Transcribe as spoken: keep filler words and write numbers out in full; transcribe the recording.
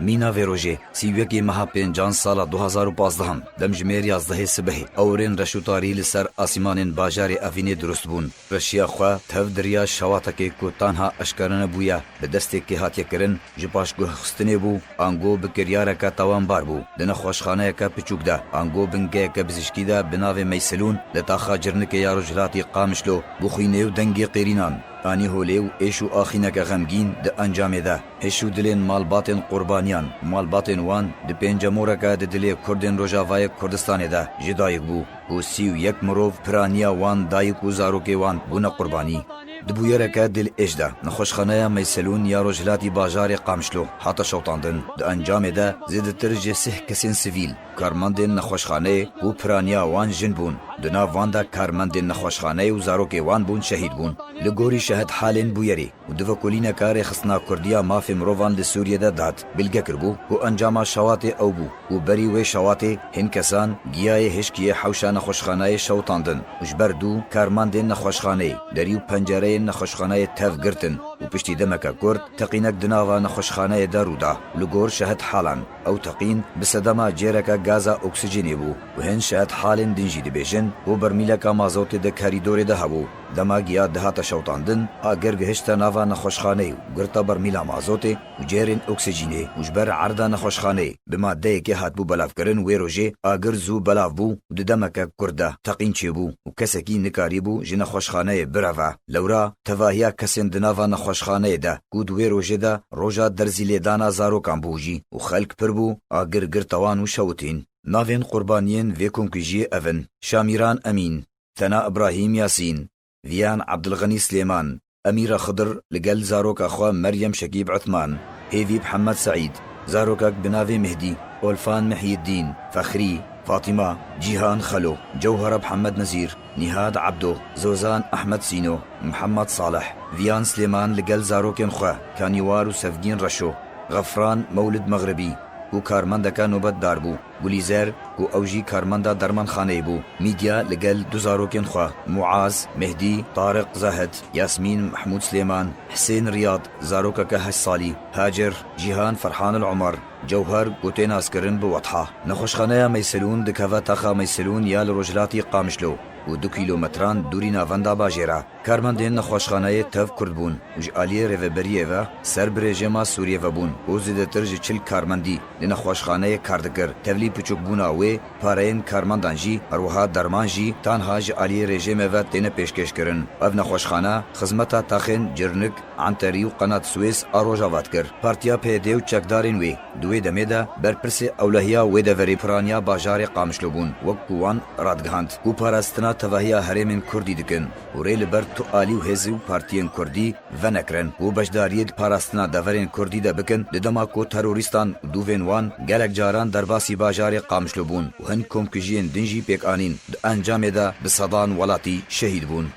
Mîna vê rojê, sî û yekê meha pêncan sala du hazar û pazdeh, demjimêr yazdehê sibehê, ewrên reş û tarî li ser asîmanên bajarê Evînê dirust bûn. Reşiya xwe tev di riya şewatekê ku tanha eşkere nebûye, bi destekê hatiye kirin, ji paşguhxistinê bû, ango bi kiryareke tawanbar bû. Di nexweşxaneyeke piçûk de, ango bingeyeke bizişkî de bi navê Meyselûn li taxa Cirnikê ya Rojhilatî Qamişlo, bi xwînê û dengê qêrînan, anî holê û êş û axîneke xemgîn di encamê de, hiş û dilên malbatên qurbaniyan, malbatên wan di pêncemoreke di dilê Kurdên Rojavayê Kurdistanê de ji dayik bû. Ku sî û yek mirov piraniya wan dayik û zarokê wan bûne qurbanî. Di bûyereke dilêş de, nexweşxaneya Meyselûn ya rojhilatî bajarê Qamişlo hate şewitandin. Di encamê de zêdetir ji sih kesên sivîl, karmendên nexweşxaneyê ku piraniya wan jin bûn, di nav wan de karmendên nexweşxaneyê û zarokê wan bûn şehîd bûn. Li gorî şehidhalên bûyerê, û di vekolîneka Rêxistina Kurdî ya Mafê Mirovan li Sûriyê de dihat bilge kiribû ku encama şewatê ew bû ku berî wê şewatê hin kesan giyayê hişkiyê hewşa nexweşxaneyê şewitandin û ji ber dû karmendên nexweşxaneyê derî û pencereyên nexweşxaneyê tev girtin û piştî demeke kurt teqînek di nava nexweşxaneyê de rû da. Li gor şehidhalan, ew teqîn bi sedema cêreke gaza oksîjenê bû û hin şehidhalên din jî dibêjin ku bermîleka mazotê di kerîdorê de hebû. Dema giya dihate şewitandin, agir gihişte nava nexweşxaneyê û girte bermîla mazotê û cêrên oksîjenê û ji ber erda nexweşxaneyê bi madeyekê hatibû belavkirin, wê rojê agir zû belav bû û di demeke kurt de teqîn çêbû û kesekî nikarîbû ji nexweşxaneyê bireve. Lewra tevahiya kesên di nava nexweşxaneyê de ku di wê rojê de roja derzîlêdana zarokan bû jî û xelk pir bû, agir girte wan û şewitîn. Navên qurbaniyên vê komkujiyê ev in: Şamîran Emîn, Tena Ibrahîm Yasîn, Viyan Ebdilxenî Silêman, Emîra Xidir li gel zaroka xwe Meryem Şekîb Uthman, Hêvîb Hemed Seîd, zarokek bi navê Mihdî, Olfan Mihyîddîn, Fexrî, Fatîma, Cîhan Xelo, Cewhera Mihemed Nezîr, Nîhad Ebdo, Zozan Ehmed Sîno, Mihemed Salih, Viyan Silêman li gel zarokên xwe Kanîwar û Sevgîn Reşo, Xefran Mewlid Mexribî, ku karmendeke nobetdar bû, Gulîzer, ku ew jî karmenda dermanxaneyê bû, Mîdya li gel du zarokên xwe, Muaz, Mehdî, Tariq Zahid, Yasmîn Mehmûd Silêman, Hisên Riyad, zarokeke heşt salî, Hacer, Cîhan Ferhan El Omer, Cewher, ku tê naskirin bi Wetha. Nexweşxaneya Meyselûn dikeve taxa Meyselûn ya li rojhilatî Qamişlo û du kîlometran dûrî navenda bajêr e. Karmendên nexweşxaneyê tev Kurd bûn û ji aliyê rêveberiyê ve ser bi rejîma Sûriyê ve bûn û zêdetir ji çil karmendî li nexweşxaneyê kar dikir. Tevlî piçûkbûna wê pareyên karmendan jî, her wiha derman jî tanha ji aliyê rejîmê ve têne pêşkêşkirin. Ev nexweşxane xizmeta taxên Cirnik, Enterî û Qenat Swês a Rojava dikir. Partiya P Y D û çekdarên wê di wê demê de berpirsê ewlehiya wê deverê piraniya bajarê Qamişlo bûn, wek ku wan radigihand ku parastina tevahiya herêmên Kurdî dikin û rê li ber tu alî û hêz û partiyên Kurdî venekirin ku beşdariyê di parastina deverên Kurdî de bikin, di dema ku terorîstan û dûvên wan gelek caran derbasî bajarê Qamişlo bûn û hin komkujiyên din jî pêk anîn, di encamê de bi sedan welatî şehîd bûn.